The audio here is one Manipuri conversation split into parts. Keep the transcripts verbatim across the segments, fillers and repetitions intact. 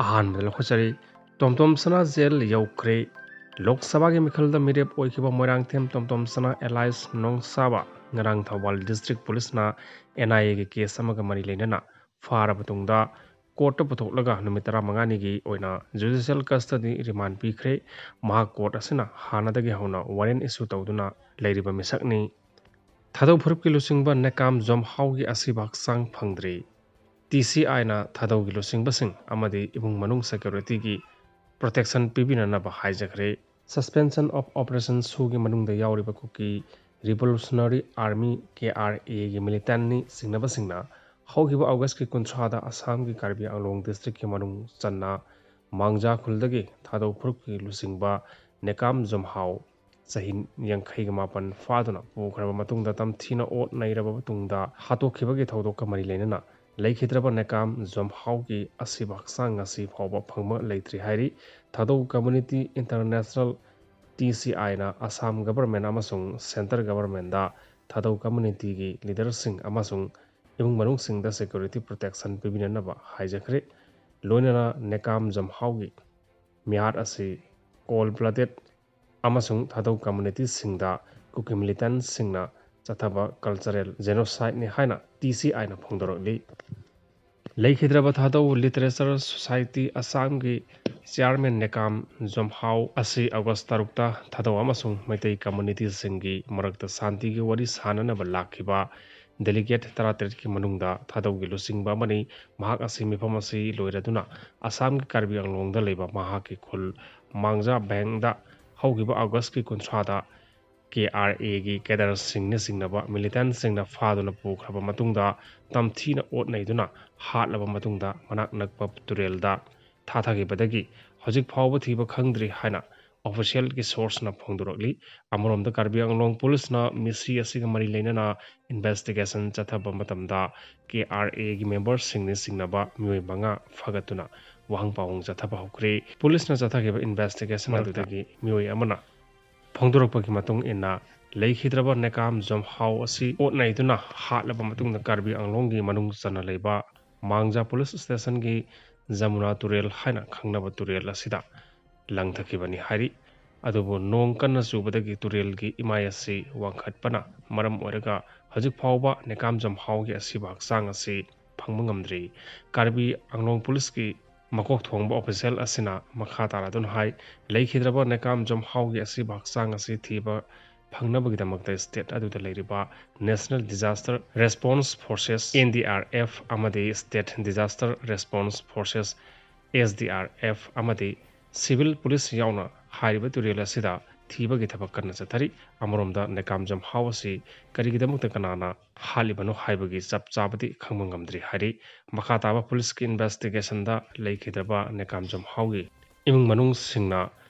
ꯑꯍꯥꯟꯕꯗ ꯂꯧꯈꯠꯆꯔꯤ꯫ ꯇꯣꯝꯇꯣꯝ ꯁꯅꯥ ꯖꯦꯜ ꯌꯧꯈ꯭ꯔꯦ꯫ ꯂꯣꯛ ꯁꯚꯥꯒꯤ ꯃꯤꯈꯜꯗ ꯃꯤꯔꯦꯞ ꯑꯣꯏꯈꯤꯕ ꯃꯣꯏꯔꯥꯡꯊꯦꯝ ꯇꯣꯝꯇꯣꯝ ꯁꯅꯥ alias ꯅꯣꯡꯁꯥꯕ ꯉꯔꯥꯡ ꯊꯧꯕꯥꯜ ꯗꯤꯁꯇ꯭ꯔꯤꯛ ꯄꯨꯂꯤꯁꯅ NIAꯒꯤ ꯀꯦꯁ ꯑꯃꯒ ꯃꯔꯤ ꯂꯩꯅꯅ ꯐꯥꯔꯕ ꯇꯨꯡꯗ ꯀꯣꯔꯠꯇ ꯄꯨꯊꯣꯛꯂꯒ ꯅꯨꯃꯤꯠ ꯇꯔꯥꯃꯉꯥꯅꯤꯒꯤ ꯑꯣꯏꯅ ꯖꯨꯗꯤꯁꯤꯌꯦꯜ ꯀꯁꯇꯗꯤ ꯔꯤꯃꯥꯟ ꯄꯤꯈ꯭ꯔꯦ꯫ ꯃꯍꯥꯛ ꯀꯣꯔꯠ ꯑꯁꯤꯅ ꯍꯥꯟꯅꯗꯒꯤ ꯍꯧꯅ ꯋꯥꯔꯦꯟ ꯏꯁꯨ ꯇꯧꯗꯨꯅ ꯂꯩꯔꯤꯕ ꯃꯤꯁꯛꯅꯤ꯫ ꯊꯥꯗꯧ ꯐꯨꯔꯨꯞꯀꯤ ꯂꯨꯆꯤꯡꯕ ꯅꯦꯀꯥꯝ ꯖꯣꯝꯍꯥꯎꯒꯤ ꯑꯁꯤꯕ ꯍꯛꯆꯥꯡ ꯐꯪꯗ꯭ꯔꯤ꯫ TCIꯅ ꯊꯥꯗꯧꯒꯤ ꯂꯨꯆꯤꯡꯕꯁꯤꯡ ꯑꯃꯗꯤ ꯏꯃꯨꯡ ꯃꯅꯨꯡ ꯁꯦꯀ꯭ꯌꯨꯔꯤꯇꯤꯒꯤ ꯄ꯭ꯔꯣꯇꯦꯛꯁꯟ ꯄꯤꯕꯤꯅꯅꯕ ꯍꯥꯏꯖꯈ꯭ꯔꯦ꯫ Suspension of Operation ꯁꯨꯒꯤ ꯃꯅꯨꯡꯗ ꯌꯥꯎꯔꯤꯕ ꯀꯨꯀꯤ ꯔꯤꯚꯣꯂꯨꯁꯅꯔꯤ ꯑꯥꯔꯃꯤ, KRAꯒꯤ ꯃꯤꯂꯤꯇꯦꯟꯅꯤ ꯆꯤꯡꯅꯕꯁꯤꯡꯅ ꯍꯧꯈꯤꯕ ꯑꯣꯒꯁꯀꯤ ꯀꯨꯟꯊ꯭ꯔꯥꯗ ꯑꯁꯥꯝꯒꯤ ꯀꯥꯔꯕꯤ ꯑꯪꯂꯣꯡ ꯗꯤꯁꯇ꯭ꯔꯤꯛꯀꯤ ꯃꯅꯨꯡ ꯆꯟꯅ ꯃꯥꯡꯖꯥ ꯈꯨꯜꯗꯒꯤ ꯊꯥꯗꯧ ꯐꯨꯔꯨꯞꯀꯤ ꯂꯨꯆꯤꯡꯕ ꯅꯦꯀꯥꯝ ꯖꯣꯝꯍꯥꯎ ꯆꯍꯤ ꯌꯥꯡꯈꯩꯒ ꯃꯥꯄꯟ ꯐꯥꯗꯨꯅ ꯄꯨꯈ꯭ꯔꯕ ꯃꯇꯨꯡꯗ ꯇꯝꯊꯤꯅ ꯑꯣꯠ ꯅꯩꯔꯕ ꯃꯇꯨꯡꯗ ꯍꯥꯠꯇꯣꯛꯈꯤꯕꯒꯤ ꯊꯧꯗꯣꯛꯀ ꯃꯔꯤ ꯂꯩꯅꯅ ꯂꯩꯈꯤꯗ꯭ꯔꯕ ꯅꯦꯀꯥꯝ ꯖꯣꯝꯍꯥꯎꯒꯤ ꯑꯁꯤꯕ ꯍꯛꯆꯥꯡ ꯉꯁꯤ ꯐꯥꯎꯕ ꯐꯪꯕ ꯂꯩꯇ꯭ꯔꯤ ꯍꯥꯏꯔꯤ꯫ ꯊꯥꯗꯧ ꯀꯝꯃ꯭ꯌꯨꯅꯤꯇꯤ ꯏꯟꯇꯔꯅꯦꯁꯅꯦꯜ, TCIꯅ ꯑꯁꯥꯝ ꯒꯚꯔꯟꯃꯦꯟ ꯑꯃꯁꯨꯡ ꯁꯦꯟꯇꯔ ꯒꯚꯔꯟꯃꯦꯟꯗ ꯊꯥꯗꯧ ꯀꯝꯃ꯭ꯌꯨꯅꯤꯇꯤꯒꯤ ꯂꯤꯗꯔꯁꯤꯡ ꯑꯃꯁꯨꯡ ꯏꯃꯨꯡ ꯃꯅꯨꯡꯁꯤꯡꯗ ꯁꯦꯀ꯭ꯌꯨꯔꯤꯇꯤ ꯄ꯭ꯔꯣꯇꯦꯛꯁꯟ ꯄꯤꯕꯤꯅꯅꯕ ꯍꯥꯏꯖꯈ꯭ꯔꯦ꯫ ꯂꯣꯏꯅꯅ ꯅꯦꯀꯥꯝ ꯖꯣꯝꯍꯥꯎꯒꯤ ꯃꯤꯍꯥꯠ ꯑꯁꯤ ꯀꯣꯜ ꯕ꯭ꯂꯗꯦꯗ ꯑꯃꯁꯨꯡ ꯊꯥꯗꯧ ꯀꯝꯃ꯭ꯌꯨꯅꯤꯇꯤꯁꯤꯡꯗ ꯀꯨꯀꯤ ꯃꯤꯂꯤꯇꯦꯟꯁꯤꯡꯅ ꯆꯠꯊꯕ ꯀꯜꯆꯔꯦꯜ ꯖꯦꯅꯣꯁꯥꯏꯗꯅꯤ ꯍꯥꯏꯅ TCIꯅ ꯐꯣꯡꯗꯣꯔꯛꯂꯤ꯫ ꯂꯩꯈꯤꯗ꯭ꯔꯕ ꯊꯥꯗꯧ ꯂꯤꯇꯔꯦꯆꯔ ꯁꯣꯁꯥꯏꯇꯤ ꯑꯁꯥꯝꯒꯤ ꯆꯤꯌꯥꯔꯃꯦꯟ ꯅꯦꯀꯥꯝ ꯖꯣꯝꯍꯥꯎ ꯑꯁꯤ ꯑꯣꯒꯁ ꯇꯔꯨꯛꯇ ꯊꯥꯗꯧ ꯑꯃꯁꯨꯡ ꯃꯩꯇꯩ ꯀꯝꯃ꯭ꯌꯨꯅꯤꯇꯤꯁꯤꯡꯒꯤ ꯃꯔꯛꯇ ꯁꯥꯟꯇꯤꯒꯤ ꯋꯥꯔꯤ ꯁꯥꯅꯅꯕ ꯂꯥꯛꯈꯤꯕ ꯗꯦꯂꯤꯒꯦꯠ ꯇꯔꯥꯇꯔꯦꯠꯀꯤ ꯃꯅꯨꯡꯗ ꯊꯥꯗꯧꯒꯤ ꯂꯨꯆꯤꯡꯕ ꯑꯃꯅꯤ꯫ ꯃꯍꯥꯛ ꯑꯁꯤ ꯃꯤꯐꯝ ꯑꯁꯤ ꯂꯣꯏꯔꯗꯨꯅ ꯑꯁꯥꯝꯒꯤ ꯀꯥꯔꯕꯤ ꯑꯪꯂꯣꯡꯗ ꯂꯩꯕ ꯃꯍꯥꯛꯀꯤ ꯈꯨꯜ ꯃꯥꯡꯖꯥ ꯚꯦꯡꯗ ꯍꯧꯈꯤꯕ ꯑꯣꯒꯁꯀꯤ ꯀꯨꯟꯊ꯭ꯔꯥꯗ KRAꯒꯤ ꯀꯦꯗꯔꯁꯤꯡꯅ ꯆꯤꯡꯅꯕ ꯃꯤꯂꯤꯇꯦꯟꯁꯤꯡꯅ ꯐꯥꯗꯨꯅ ꯄꯨꯈ꯭ꯔꯕ ꯃꯇꯨꯡꯗ ꯇꯝꯊꯤꯅ ꯑꯣꯠ ꯅꯩꯗꯨꯅ ꯍꯥꯠꯂꯕ ꯃꯇꯨꯡꯗ ꯃꯅꯥꯛ ꯅꯛꯄ ꯇꯨꯔꯦꯜꯗ ꯊꯥꯊꯈꯤꯕꯗꯒꯤ ꯍꯧꯖꯤꯛ ꯐꯥꯎꯕ ꯊꯤꯕ ꯈꯪꯗ꯭ꯔꯤ ꯍꯥꯏꯅ ꯑꯣꯐꯤꯁꯤꯌꯦꯜꯒꯤ ꯁꯣꯔꯁꯅ ꯐꯣꯡꯗꯣꯔꯛꯂꯤ꯫ ꯑꯃꯔꯣꯝꯗ ꯀꯥꯔꯕꯤ ꯑꯪꯂꯣꯡ ꯄꯨꯂꯤꯁꯅ ꯃꯤꯁꯤ ꯑꯁꯤꯒ ꯃꯔꯤ ꯂꯩꯅꯅ ꯏꯟꯚꯦꯁꯇꯤꯒꯦꯁꯟ ꯆꯠꯊꯕ ꯃꯇꯝꯗ KRAꯒꯤ ꯃꯦꯝꯕꯔꯁꯤꯡꯅ ꯆꯤꯡꯅꯕ ꯃꯤꯑꯣꯏ ꯃꯉꯥ ꯐꯥꯒꯠꯇꯨꯅ ꯋꯥꯍꯪ ꯄꯥꯎꯍꯪ ꯆꯠꯊꯕ ꯍꯧꯈ꯭ꯔꯦ꯫ ꯄꯨꯂꯤꯁꯅ ꯆꯠꯊꯈꯤꯕ ꯏꯟꯚꯦꯁꯇꯤꯒꯦꯁꯟ ꯃꯔꯛꯇ ꯑꯗꯨꯗꯒꯤ ꯃꯤꯑꯣꯏ ꯑꯃꯅ ꯐꯣꯡꯗꯣꯔꯛꯄꯒꯤ ꯃꯇꯨꯡ ꯏꯟꯅ ꯂꯩꯈꯤꯗ꯭ꯔꯕ ꯅꯦꯀꯥꯝ ꯖꯣꯝꯍꯥꯎ ꯑꯁꯤ ꯑꯣꯠ ꯅꯩꯗꯨꯅ ꯍꯥꯠꯂꯕ ꯃꯇꯨꯡꯗ ꯀꯥꯔꯕꯤ ꯑꯪꯂꯣꯡꯒꯤ ꯃꯅꯨꯡ ꯆꯟꯅ ꯂꯩꯕ ꯃꯥꯡꯖꯥ ꯄꯨꯂꯤꯁ ꯁ꯭ꯇꯦꯁꯟꯒꯤ ꯖꯃꯨꯅꯥ ꯇꯨꯔꯦꯜ ꯍꯥꯏꯅ ꯈꯪꯅꯕ ꯇꯨꯔꯦꯜ ꯑꯁꯤꯗ ꯂꯪꯊꯈꯤꯕꯅꯤ ꯍꯥꯏꯔꯤ꯫ ꯑꯗꯨꯕꯨ ꯅꯣꯡ ꯀꯟꯅ ꯆꯨꯕꯗꯒꯤ ꯇꯨꯔꯦꯜꯒꯤ ꯏꯃꯥꯏ ꯑꯁꯤ ꯋꯥꯡꯈꯠꯄꯅ ꯃꯔꯝ ꯑꯣꯏꯔꯒ ꯍꯧꯖꯤꯛ ꯐꯥꯎꯕ ꯅꯦꯀꯥꯝꯖꯝ ꯍꯥꯎꯒꯤ ꯑꯁꯤꯕ ꯍꯛꯆꯥꯡ ꯑꯁꯤ ꯐꯪꯕ ꯉꯝꯗ꯭ꯔꯤ꯫ ꯀꯥꯔꯕꯤ ꯑꯪꯂꯣꯡ ꯄꯨꯂꯤꯁꯀꯤ ꯃꯀꯣꯛ ꯊꯣꯡꯕ ꯑꯣꯐꯤꯁꯦꯜ ꯑꯁꯤꯅ ꯃꯈꯥ ꯇꯥꯔꯗꯨꯅ ꯍꯥꯏ, ꯂꯩꯈꯤꯗ꯭ꯔꯕ ꯅꯦꯀꯥꯝꯖꯝ ꯍꯥꯎꯒꯤ ꯑꯁꯤꯕ ꯍꯛꯆꯥꯡ ꯑꯁꯤ ꯊꯤꯕ ꯐꯪꯅꯕꯒꯤꯗꯃꯛꯇ ꯁ꯭ꯇꯦꯠ ꯑꯗꯨꯗ ꯂꯩꯔꯤꯕ National Disaster Response Forces, N D R F, ꯑꯃꯗꯤ State Disaster Response Forces, S D R F, ꯑꯃꯗꯤ ꯁꯤꯚꯤꯜ ꯄꯨꯂꯤꯁ ꯌꯥꯎꯅ ꯍꯥꯏꯔꯤꯕ ꯇꯨꯔꯦꯜ ꯑꯁꯤꯗ ꯊꯤꯕꯒꯤ ꯊꯕꯛ ꯀꯟꯅ ꯆꯠꯊꯔꯤ꯫ ꯑꯃꯔꯣꯝꯗ ꯅꯦꯀꯥꯝꯖꯝ ꯍꯥꯎ ꯑꯁꯤ ꯀꯔꯤꯒꯤꯗꯃꯛꯇ ꯀꯅꯥꯅ ꯍꯥꯠꯂꯤꯕꯅꯣ ꯍꯥꯏꯕꯒꯤ ꯆꯞ ꯆꯥꯕꯗꯤ ꯈꯪꯕ ꯉꯝꯗ꯭ꯔꯤ ꯍꯥꯏꯔꯤ꯫ ꯃꯈꯥ ꯇꯥꯕ ꯄꯨꯂꯤꯁꯀꯤ ꯏꯟꯚꯦꯁꯇꯤꯒꯦꯁꯟꯗ ꯂꯩꯈꯤꯗ꯭ꯔꯕ ꯅꯦꯀꯥꯝꯖꯝ ꯍꯥꯎꯒꯤ ꯏꯃꯨꯡ ꯃꯅꯨꯡꯁꯤꯡꯅ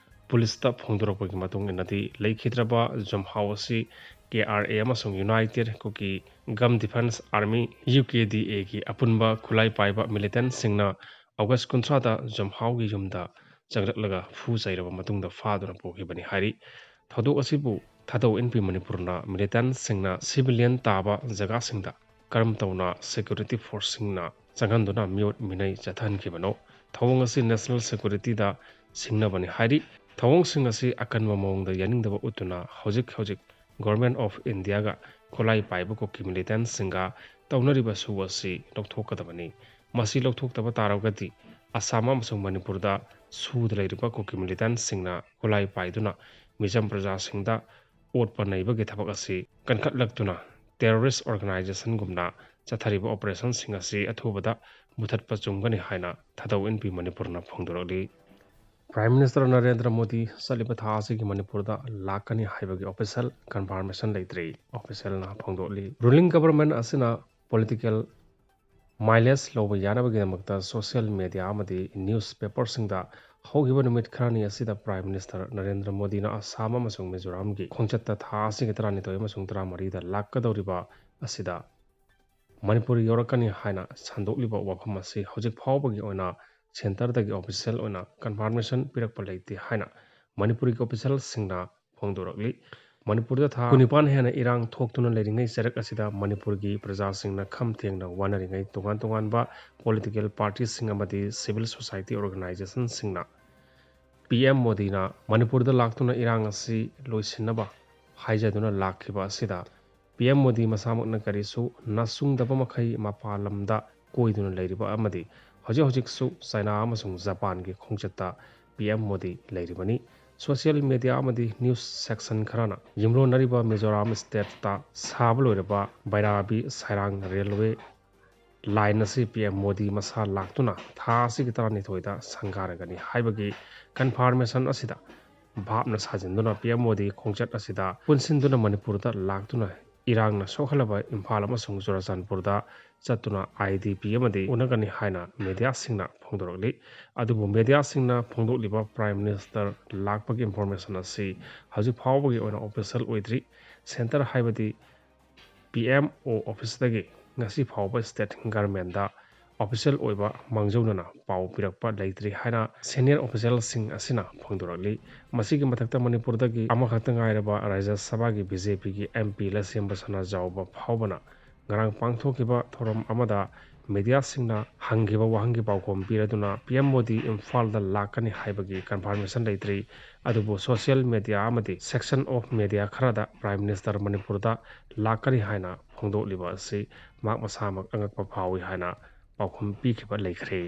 ꯄꯨꯂꯤꯁꯇ ꯐꯣꯡꯗꯣꯔꯛꯄꯒꯤ ꯃꯇꯨꯡ ꯏꯟꯅꯗꯤ, ꯂꯩꯈꯤꯗ꯭ꯔꯕ ꯖꯝꯍꯥꯎ ꯑꯁꯤ K R A ꯑꯃꯁꯨꯡ United Kuki Gam Defense Army, U K D A ꯒꯤ ꯑꯄꯨꯟꯕ ꯈꯨꯠꯂꯥꯏ ꯄꯥꯏꯕ ꯃꯤꯂꯤꯇꯦꯟꯠꯁꯤꯡꯅ ꯑꯣꯒꯁ ꯀꯨꯟꯊ꯭ꯔꯥꯗ ꯖꯝꯍꯥꯎꯒꯤ ꯌꯨꯝꯗ ꯆꯪꯂꯛꯂꯒ ꯐꯨ ꯆꯩꯔꯕ ꯃꯇꯨꯡꯗ ꯐꯥꯗꯨꯅ ꯄꯨꯈꯤꯕꯅꯤ ꯍꯥꯏꯔꯤ꯫ ꯊꯧꯗꯣꯛ ꯑꯁꯤꯕꯨ ꯊꯥꯗꯧ ꯏꯟꯄꯤ ꯃꯅꯤꯄꯨꯔꯅ ꯃꯤꯂꯤꯇꯦꯟꯠꯁꯤꯡꯅ ꯁꯤꯚꯤꯂꯤꯌꯟ ꯇꯥꯕ ꯖꯒꯥꯁꯤꯡꯗ ꯀꯔꯝ ꯇꯧꯅ ꯁꯦꯀ꯭ꯌꯨꯔꯤꯇꯤ ꯐꯣꯔꯁꯁꯤꯡꯅ ꯆꯪꯍꯟꯗꯨꯅ ꯃꯤꯑꯣꯠ ꯃꯤꯅꯩ ꯆꯠꯊꯍꯟꯈꯤꯕꯅꯣ? ꯊꯧꯑꯣꯡ ꯑꯁꯤ ꯅꯦꯁꯅꯦꯜ ꯁꯦꯀ꯭ꯌꯨꯔꯤꯇꯤꯗ ꯁꯤꯡꯅꯕꯅꯤ ꯍꯥꯏꯔꯤ꯫ ꯊꯧꯑꯣꯡꯁꯤꯡ ꯑꯁꯤ ꯑꯀꯟꯕ ꯃꯑꯣꯡꯗ ꯌꯥꯅꯤꯡꯗꯕ ꯎꯠꯇꯨꯅ ꯍꯧꯖꯤꯛ ꯍꯧꯖꯤꯛ Government of Indiaꯒ ꯈꯨꯠꯂꯥꯏ ꯄꯥꯏꯕ ꯀꯨꯀꯤ ꯃꯤꯂꯤꯇꯦꯟꯠꯁꯤꯡꯒ ꯇꯧꯅꯔꯤꯕ ꯁꯨ ꯑꯁꯤ ꯂꯧꯊꯣꯛꯀꯗꯕꯅꯤ꯫ ꯃꯁꯤ ꯂꯧꯊꯣꯛꯇꯕ ꯇꯥꯔꯒꯗꯤ ꯑꯁꯥꯝ ꯑꯃꯁꯨꯡ ꯃꯅꯤꯄꯨꯔꯗ ꯁꯨꯗ ꯂꯩꯔꯤꯕ ꯀꯨꯀꯤ ꯃꯤꯂꯤꯇꯦꯟꯠꯁꯤꯡꯅ ꯈꯨꯠꯂꯥꯏ ꯄꯥꯏꯗꯨꯅ ꯃꯤꯆꯝ ꯄ꯭ꯔꯖꯥꯁꯤꯡꯗ ꯑꯣꯠꯄ ꯅꯩꯕꯒꯤ ꯊꯕꯛ ꯑꯁꯤ ꯀꯟꯈꯠꯂꯛꯇꯨꯅ ꯇꯦꯔꯣꯔꯤꯁ ꯑꯣꯔꯒꯅꯥꯏꯖꯦꯁꯟꯒꯨꯝꯅ ꯆꯠꯊꯔꯤꯕ ꯑꯣꯄꯔꯦꯁꯟꯁꯤꯡ ꯑꯁꯤ ꯑꯊꯨꯕꯗ ꯃꯨꯊꯠꯄ ꯆꯨꯝꯒꯅꯤ ꯍꯥꯏꯅ ꯊꯥꯗꯧ ꯏꯟꯄꯤ ꯃꯅꯤꯄꯨꯔꯅ ꯐꯣꯡꯗꯣꯔꯛꯂꯤ꯫ Prime Minister ꯅꯔꯦꯟꯗ꯭ꯔ ꯃꯣꯗꯤ ꯆꯠꯂꯤꯕ ꯊꯥ ꯑꯁꯤꯒꯤ ꯃꯅꯤꯄꯨꯔꯗ ꯂꯥꯛꯀꯅꯤ ꯍꯥꯏꯕꯒꯤ ꯑꯣꯐꯤꯁꯤꯌꯦꯜ ꯀꯟꯐꯥꯔꯃꯦꯁꯟ ꯂꯩꯇ꯭ꯔꯤ, ꯑꯣꯐꯤꯁꯤꯌꯦꯜꯅ ꯐꯣꯡꯗꯣꯛꯂꯤ꯫ ꯔꯨꯂꯤꯡ ꯒꯚꯔꯟꯃꯦꯟꯠ ꯑꯁꯤꯅ ꯄꯣꯂꯤꯇꯤꯀꯦꯜ ꯃꯥꯏꯂꯦꯖ ꯂꯧꯕ ꯌꯥꯅꯕꯒꯤꯗꯃꯛꯇ ꯁꯣꯁꯤꯌꯦꯜ ꯃꯦꯗꯤꯌꯥ ꯑꯃꯗꯤ ꯅ꯭ꯌꯨꯁ ꯄꯦꯄꯔꯁꯤꯡꯗ ꯍꯧꯈꯤꯕ ꯅꯨꯃꯤꯠ ꯈꯔꯅꯤ ꯑꯁꯤꯗ ꯄ꯭ꯔꯥꯏꯝ ꯃꯤꯅꯤꯁꯇꯔ ꯅꯔꯦꯟꯗ꯭ꯔ ꯃꯣꯗꯤꯅ ꯑꯁꯥꯝ ꯑꯃꯁꯨꯡ ꯃꯤꯖꯣꯔꯥꯝꯒꯤ ꯈꯣꯡꯆꯠꯇ ꯊꯥ ꯑꯁꯤꯒꯤ ꯇꯔꯥꯅꯤꯊꯣꯏ ꯑꯃꯁꯨꯡ ꯇꯔꯥꯃꯔꯤꯗ ꯂꯥꯛꯀꯗꯧꯔꯤꯕ ꯑꯁꯤꯗ ꯃꯅꯤꯄꯨꯔ ꯌꯧꯔꯛꯀꯅꯤ ꯍꯥꯏꯅ ꯁꯟꯗꯣꯛꯂꯤꯕ ꯋꯥꯐꯝ ꯑꯁꯤ ꯍꯧꯖꯤꯛ ꯐꯥꯎꯕꯒꯤ ꯑꯣꯏꯅ ꯁꯦꯟꯇꯔꯗꯒꯤ ꯑꯣꯐꯤꯁꯤꯌꯦꯜ ꯑꯣꯏꯅ ꯀꯟꯐꯥꯔꯃꯦꯁꯟ ꯄꯤꯔꯛꯄ ꯂꯩꯇꯦ ꯍꯥꯏꯅ ꯃꯅꯤꯄꯨꯔꯒꯤ ꯑꯣꯐꯤꯁꯤꯌꯦꯜꯁꯤꯡꯅ ꯐꯣꯡꯗꯣꯔꯛꯂꯤ꯫ ꯃꯅꯤꯄꯨꯔꯗ ꯊꯥ ꯀꯨꯟꯅꯤꯄꯥꯟ ꯍꯦꯟꯅ ꯏꯔꯥꯡ ꯊꯣꯛꯇꯨꯅ ꯂꯩꯔꯤꯉꯩ ꯆꯔꯛ ꯑꯁꯤꯗ ꯃꯅꯤꯄꯨꯔꯒꯤ ꯄ꯭ꯔꯖꯥꯁꯤꯡꯅ ꯈꯝ ꯊꯦꯡꯅ ꯋꯥꯅꯔꯤꯉꯩ ꯇꯣꯉꯥꯟ ꯇꯣꯉꯥꯟꯕ political partyꯁꯤꯡ ꯑꯃꯗꯤ civil society organizationꯁꯤꯡꯅ ꯄꯤ ꯑꯦꯝ ꯃꯣꯗꯤꯅ ꯃꯅꯤꯄꯨꯔꯗ ꯂꯥꯛꯇꯨꯅ ꯏꯔꯥꯡ ꯑꯁꯤ ꯂꯣꯏꯁꯤꯟꯅꯕ ꯍꯥꯏꯖꯗꯨꯅ ꯂꯥꯛꯈꯤꯕ ꯑꯁꯤꯗ ꯄꯤ ꯑꯦꯝ ꯃꯣꯗꯤ ꯃꯁꯥꯃꯛꯅ ꯀꯔꯤꯁꯨ ꯅꯥꯆꯨꯡꯗꯕ ꯃꯈꯩ ꯃꯄꯥꯟ ꯂꯝꯗ ꯀꯣꯏꯗꯨꯅ ꯂꯩꯔꯤꯕ ꯑꯃꯗꯤ ꯍꯧꯖꯤꯛ ꯍꯧꯖꯤꯛꯁꯨ ꯆꯥꯏꯅꯥ ꯑꯃꯁꯨꯡ ꯖꯄꯥꯟꯒꯤ ꯈꯣꯡꯆꯠꯇ ꯄꯤ ꯑꯦꯝ ꯃꯣꯗꯤ ꯂꯩꯔꯤꯕꯅꯤ꯫ Social media ꯑꯃꯗꯤ news section ꯈꯔꯅ ꯌꯨꯝꯂꯣꯟꯅꯔꯤꯕ ꯃꯤꯖꯣꯔꯥꯝ stateꯇ ꯁꯥꯕ ꯂꯣꯏꯔꯕ ꯕꯩꯔꯥꯕꯤ ꯁꯥꯏꯔꯥꯡ railway line ꯑꯁꯤ ꯄꯤ ꯑꯦꯝ ꯃꯣꯗꯤ ꯃꯁꯥ ꯂꯥꯛꯇꯨꯅ ꯊꯥ ꯑꯁꯤꯒꯤ ꯇꯔꯥꯅꯤꯊꯣꯏꯗ ꯁꯪꯒꯥꯔꯒꯅꯤ ꯍꯥꯏꯕꯒꯤ confirmation ꯑꯁꯤꯗ ꯚꯥꯞꯅ ꯁꯥꯖꯤꯟꯗꯨꯅ ꯄꯤ ꯑꯦꯝ ꯃꯣꯗꯤ ꯈꯣꯡꯆꯠ ꯑꯁꯤꯗ ꯄꯨꯟꯁꯤꯟꯗꯨꯅ ꯃꯅꯤꯄꯨꯔꯗ ꯂꯥꯛꯇꯨꯅ ꯏꯔꯥꯡꯅ ꯁꯣꯛꯍꯜꯂꯕ ꯏꯝꯐꯥꯜ ꯑꯃꯁꯨꯡ ꯆꯨꯔꯆꯥꯟꯄꯨꯔꯗ ꯆꯠꯇꯨꯅ ꯑꯥꯏ ꯗꯤ ꯄꯤ ꯑꯃꯗꯤ ꯎꯅꯒꯅꯤ ꯍꯥꯏꯅ mediaꯁꯤꯡꯅ ꯐꯣꯡꯗꯣꯔꯛꯂꯤ꯫ ꯑꯗꯨꯕꯨ mediaꯁꯤꯡꯅ ꯐꯣꯡꯗꯣꯛꯂꯤꯕ Prime Minister ꯂꯥꯛꯄꯒꯤ information ꯑꯁꯤ ꯍꯧꯖꯤꯛ ꯐꯥꯎꯕꯒꯤ ꯑꯣꯏꯅ official ꯑꯣꯏꯗ꯭ꯔꯤ꯫ Centre ꯍꯥꯏꯕꯗꯤ ꯄꯤ ꯑꯦꯝ ꯑꯣ officeꯇꯒꯤ ꯉꯁꯤ ꯐꯥꯎꯕ state governmentꯗ official ꯑꯣꯏꯕ ꯃꯥꯡꯖꯧꯅꯅ ꯄꯥꯎ ꯄꯤꯔꯛꯄ ꯂꯩꯇ꯭ꯔꯤ ꯍꯥꯏꯅ senior officialꯁꯤꯡ ꯑꯁꯤꯅ ꯐꯣꯡꯗꯣꯔꯛꯂꯤ꯫ ꯃꯁꯤꯒꯤ ꯃꯊꯛꯇ ꯃꯅꯤꯄꯨꯔꯗꯒꯤ ꯑꯃꯈꯛꯇ ꯉꯥꯏꯔꯕ ꯔꯥꯖ꯭ꯌ ꯁꯚꯥꯒꯤ ꯕꯤ ꯖꯦ ꯄꯤꯒꯤ ꯑꯦꯝ ꯄꯤ ꯂꯩꯁꯦꯝꯕ ꯁꯅꯥꯖꯥꯎꯕ ꯐꯥꯎꯕꯅ ꯉꯔꯥꯡ ꯄꯥꯡꯊꯣꯛꯈꯤꯕ ꯊꯧꯔꯝ ꯑꯃꯗ mediaꯁꯤꯡꯅ ꯍꯪꯈꯤꯕ ꯋꯥꯍꯪꯒꯤ ꯄꯥꯎꯈꯨꯝ ꯄꯤꯔꯗꯨꯅ ꯄꯤ ꯑꯦꯝ ꯃꯣꯗꯤ ꯏꯝꯐꯥꯜꯗ ꯂꯥꯛꯀꯅꯤ ꯍꯥꯏꯕꯒꯤ confirmation ꯂꯩꯇ꯭ꯔꯤ꯫ ꯑꯗꯨꯕꯨ social media ꯑꯃꯗꯤ section of media ꯈꯔꯗ Prime Minister ꯃꯅꯤꯄꯨꯔꯗ ꯂꯥꯛꯀꯅꯤ ꯍꯥꯏꯅ ꯐꯣꯡꯗꯣꯛꯂꯤꯕ ꯑꯁꯤ ꯃꯍꯥꯛ ꯃꯁꯥꯃꯛ ꯑꯉꯛꯄ ꯐꯥꯎꯏ ꯍꯥꯏꯅ ꯄꯥꯎꯈꯨꯝ ꯄꯤꯈꯤꯕ ꯂꯩꯈ꯭ꯔꯦ꯫